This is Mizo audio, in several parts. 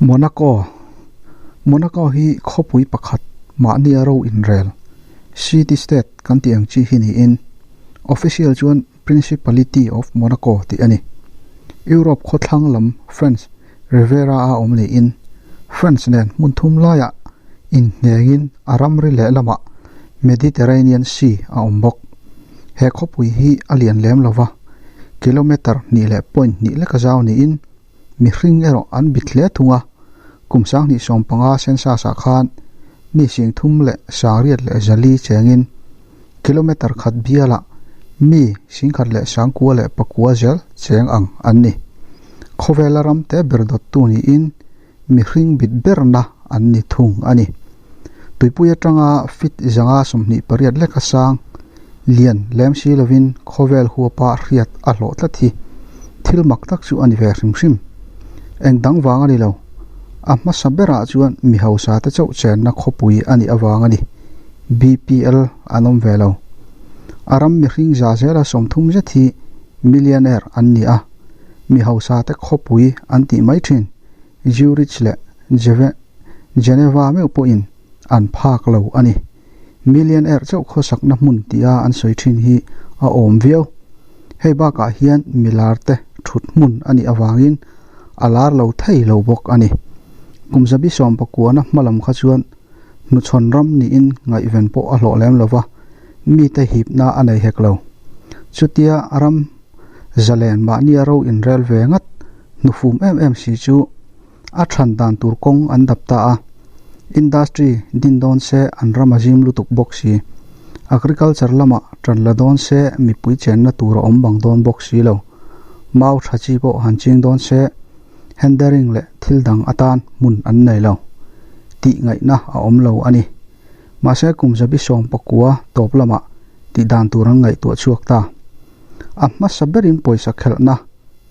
Monaco Monaco hi khawpui pakhat mahnia ro inrel, city-state, kan tih ang chi hi niin official chuan Principality of Monaco tih a ni. Europe khawthlang lam French Riviera a awm niin France nen hmun thum laiah inhnengin a ramri lehlamah Mediterranean Sea a awm bawk. He khawpui hi a lian lem lova, kilometre hnih leh point hnih leka zau niin Mihring erawh an bit hle thung a, kum 2015 census ah khan mi 34,400 chengin kilometre khat bialah mi 19,909 zel cheng ang an ni. Khawvela ram te ber dawttu niin mihring bit berna an ni thung a ni. Tuipui atanga feet 128 leka sang lian lem si lovin khawvel huapa hriat a hlawh tlat hi thil mak tak chu a ni ve hrim hrim. Eng dang vang a ni lo, a hmasa berah chuan mi hausa te chauh chenna khawpui a nih avang a ni. BPL an awm ve lo. A ram mihring za zela 30 zet hi millionaire an ni a, mi hausa te khawpui an tih mai thin. Zurich leh Geneva meuh pawhin an phak lo a ni. Millionaire chauh khawsakna hmun tia an sawi thin hi a awm viau. Hei bakah hian milar te thut hmun a nih avangin a lar lo thei lo bawk a ni. Kum zabi sawmpakuana hma lam kha chuan hnuchhawn ram niin ngaihven pawh a hlawh lem lo va, mite hipna a nei hek lo. Chutia ram zalen mahnia ro inrel ve ngat hnufum em em si chu a than dan tur kawng an dap ta a, industry din dawn se an ram a zim lutuk bawk si, agriculture lamah tan la dawn se mipui chenna tur a awm bang dawn bawk si lo, mau tha chi pawh han ching dawn se handering leh thil dang atan hmun an nei lo tih ngaihna a awm lo a ni. Mahse kum 19 tawp lamah tih dan tur an ngaihtuah chhuak ta. A hmasa berin pawisa khelhna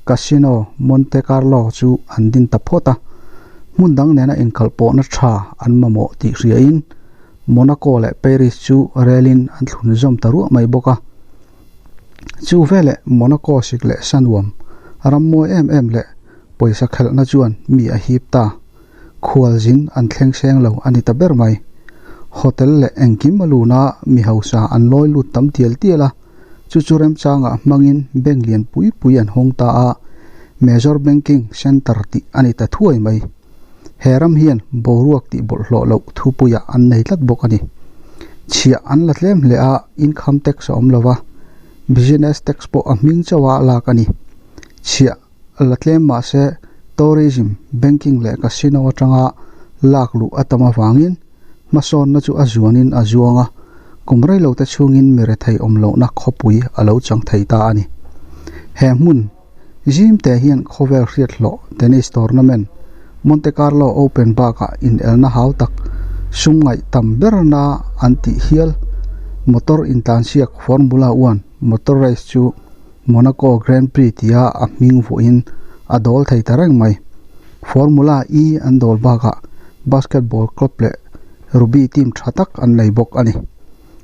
Casino Monte Carlo chu an din ta phawt a, hmun dang nena inkalpawhna tha an mamawh tih hriain Monaco leh Paris chu relin an thlun zawm ta ruah mai bawk a. Chu veleh Monaco sik leh sa nuam, ram mawi em em leh pawisa khelhna chuan mi a hip ta. Khualzin an thleng seng lo a ni ta ber mai. Hotel leh engkim a luna mi hausa an lawi lut tam tial tial a. Chu chu remchangah hmangin bank lian pui pui an hawng ta a, Major Banking Centre tih a ni ta thuai mai. He ram hian boruak tih bawlhhlawh loh thupuiah an nei tlat bawk a ni. Chhiah an la tlem hle a, income tax a awm lo va, business tax pawh a hming chauha lak a ni. Chhiah la tlem mah se tourism, banking leh casino atanga lak luh a tam avangin hmasawnna chu a zuanin a zuang a, kum rei lo te chhungin mi rethei awm lohna khawpui a lo chang thei ta a ni. He hmun zim te hian khawvel hriat hlawh tennis tournament Monte Carlo Open bakah inelna hau tak sum ngaih tam berna an tih hial motor intlansiak Formula One motor race chu Monaco Grand Prix tia a hming vuahin a dawl thei ta reng mai. Formula E an dawl bakah basketball club leh rugby team tha tak an nei bawk a ni.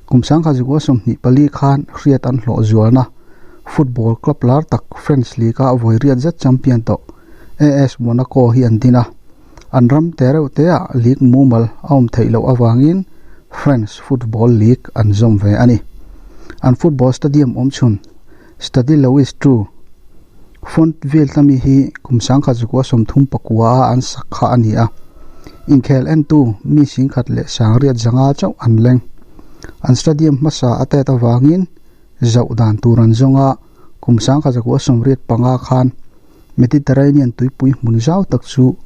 Kum 2024 khan hriat an hlawh zualna football club lar tak French League-a vawi riat zet champion tawh AS Monaco hi an din a. An ram te reuh teah league mumal a awm theih loh avangin French Football League an zawm ve a ni. An football stadium awmchhun Stade Louis ii Fontville tlami hi kum 1939 a an sak kha a ni a. Inkhel entu mi 18,500 chauh an leng. An stadium hmasa a tet avangin zauh dan tur an zawng a, kum 1985 khan Mediterranean tuipui hmun zau tak chu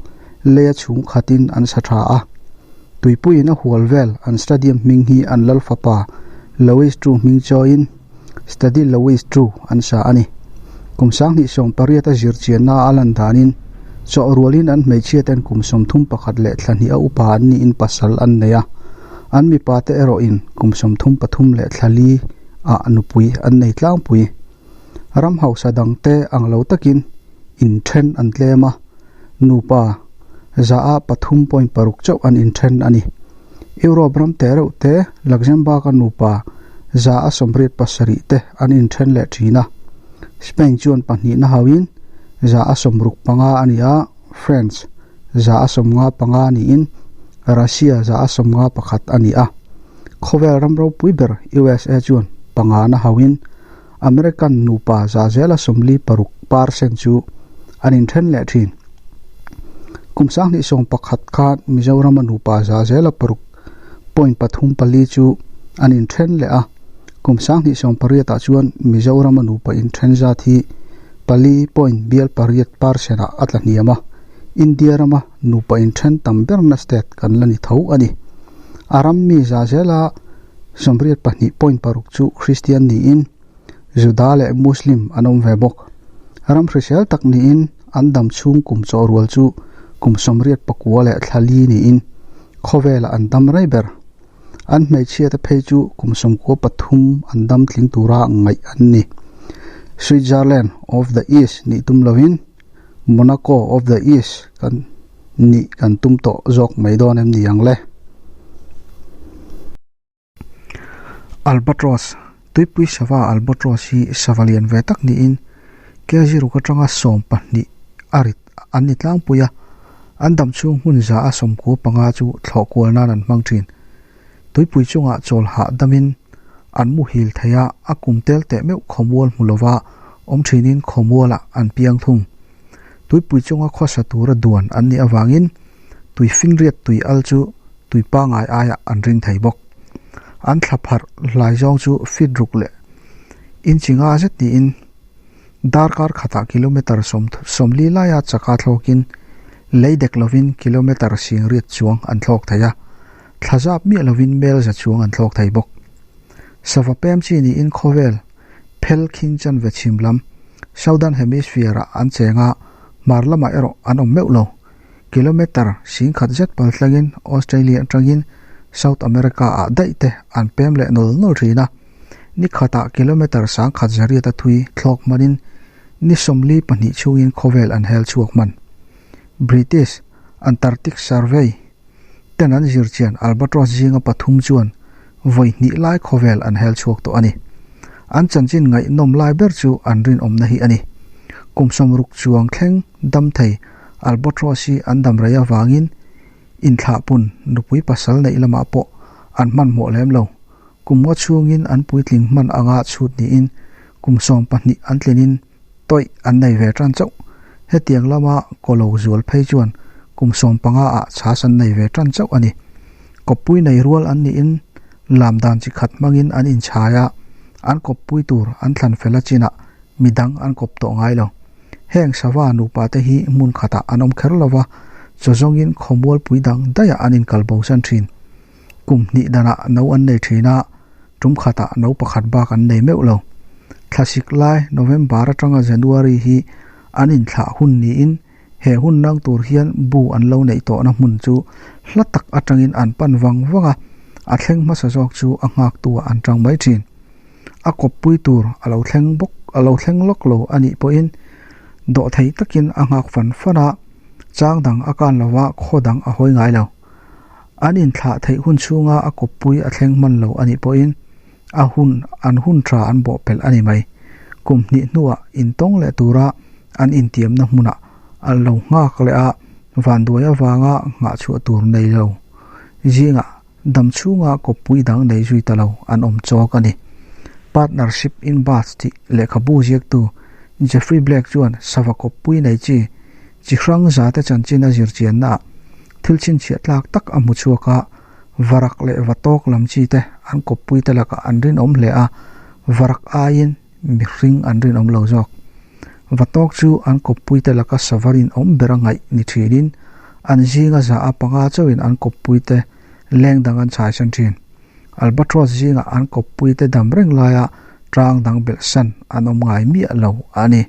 leia chhung khatin an sa tha a. Tuipuiin a hual vel an stadium hming hi an lal fapa Louis ii hming chawiin Stade Louis ii an sa a ni. Kum 2018 a zirchianna a lan danin chawh rualin an hmeichhia ten kum 31 leh thla hnih a upa an niin pasal an nei a, an mipa te erawhin kum 33 leh thla li ah nupui an nei tlangpui. Ram hausa dangte ang lo takin inthen an tlem a, nupa zaah 3.6 chauh an inthen a ni. Europe ram te reuh te Luxembourg-a nupa 87 te an inthen leh thin a, Spain chuan pahnihna hauhin 65 a ni a, France. 55 niin Russia 51 a ni a. Khawvel ram ropui ber USA chuan pangana hauhin American nupa 46% chu an inthen leh thin. Kum 2011 khan Mizorama nupa 6.34% chu an inthen leh a. Kum 2018 ah chuan Mizorama nupa inthen zat hi 4.8% ah a tla hniam a. India rama nupa inthen tam berna state kan la ni tho a ni. A ram mi 82.6% chu Kristian niin Juda leh Muslim an awm ve bawk. Ram hrisel tak niin an dam chhung kum chaw rual chu kum 84 leh thla li niin khawvelah an dam rei ber. An hmeichhia te phei chu kum 93 an dam tling tura ngaih an ni. Switzerland of the East nih tum lovin Monaco of the East kan nih kan tum tawh zawk mai dawn em ni ang le? Albatross, Tuipui sava albatross hi sava lian ve tak niin kg ruk atanga 12 a rit an ni tlangpui a, an dam chhung hmun 195 chu thlawh kual nan an hmang thin. Tuipui chungah chawl hah damin an muhil thei a, a kum tel teh meuh khawmual hmu lova awm thinin khawmualah an piang thung. Tuipui chunga khawsa tura duan an nih avangin tui finriat tui al chu tui pangai aiah an ring thei bawk. An thla pharh hlai zawng chu feet ruk leh inchi nga zet niin darkar khatah kilometre 40 laia chaka thlawkin lei dek lovin kilometre 80 chuang an thlawk thei a, thla zap miah lovin mel za chuang an thlawk thei bawk. Sava pem chi niin khawvel phel khing chanve chhim lam Southern Hemisphere-ah an cheng a, hmar lamah erawh an awm meuh lo. Kilometre 10,000 zet pal thlengin Australia atangin South America-ah daih te an pem leh nawl nawl thin a. Ni khatah kilometre 1,100 a thui thlawk hmanin ni 42 chhungin khawvel an hel chhuak hman. British Antarctic Survey ten an zir chian albatross zinga pathum chuan vawi hnih lai khawvel an hel chhuak tawh a ni. An chanchin ngaihnawm lai ber chu an rinawmna hi a ni. Kum 60 chuang thleng dam thei albatross hi an dam rei avangin inthlahpun nupui pasal neih lamah pawh an hmanhmawh lem lo. Kum nga chhungin an puitling hman anga chhut niin kum 12 an tlinin tawih an nei ve tan chauh. Hetiang lama kawlo zual phei chuan kum 15 ah chhas an nei ve tan chauh a ni. Kawppui nei rual an niin lam dan chi khat hmangin an inchhai a, an kawppui tur an thlan fel a chinah midang an kawp tawh ngai lo. Heng sava nupa te hi hmun khatah an awm kher lova, chaw zawngin khawmualpui dang daihah an inkal bo san thin. Kum hnih danah no an nei thin a, tum khatah no pakhat bak an nei meuh lo. Thlasik lai November atanga January hi an inthlah hun niin he hun nang tur hian bu an lo neih tawhna hmun chu hla tak atangin an pan vang vang a, a thleng hmasa zawk chu a nghak tu ah an tang mai thin. A kawppui tur a lo thleng bawk a lo thleng lawk lo a nih pawhin dawh thei takin a nghak fan fan a, chang dang a kan lova khaw dang a hawi ngai lo. An inthlah theih hun chhunga a kawppui a thleng hman lo a nih pawhin a hun an hun tha an bawh pelh a ni mai. Kum hnih hnuah intawng leh tura an intiamna hmunah an lo nghak leh a, vanduai avanga nghah chhuah tur nei lo zingah dam chhunga kawppui dang nei zui ta lo an awm chawk a ni. Partnership in Birds tih lehkhabu ziaktu Jeffrey Black chuan sava kawppui nei chi chi hrang zate chanchin a zir chiannaah thil chhinchhiah tlak tak a hmu chhuak a, varak leh vatawk lam chi te an kawppui te lakah an rinawm hle a, varak aiin mihring an rinawm lo zawk. Vatawk chu an kawppui te laka sava rinawm ber a ngaih ni thinin an zinga za a panga chauhin an kawppui te leng dang an chhai san thin. Albatross zingah an kawppui te dam reng laia tang dang belh san an awm ngai miah lo a ni.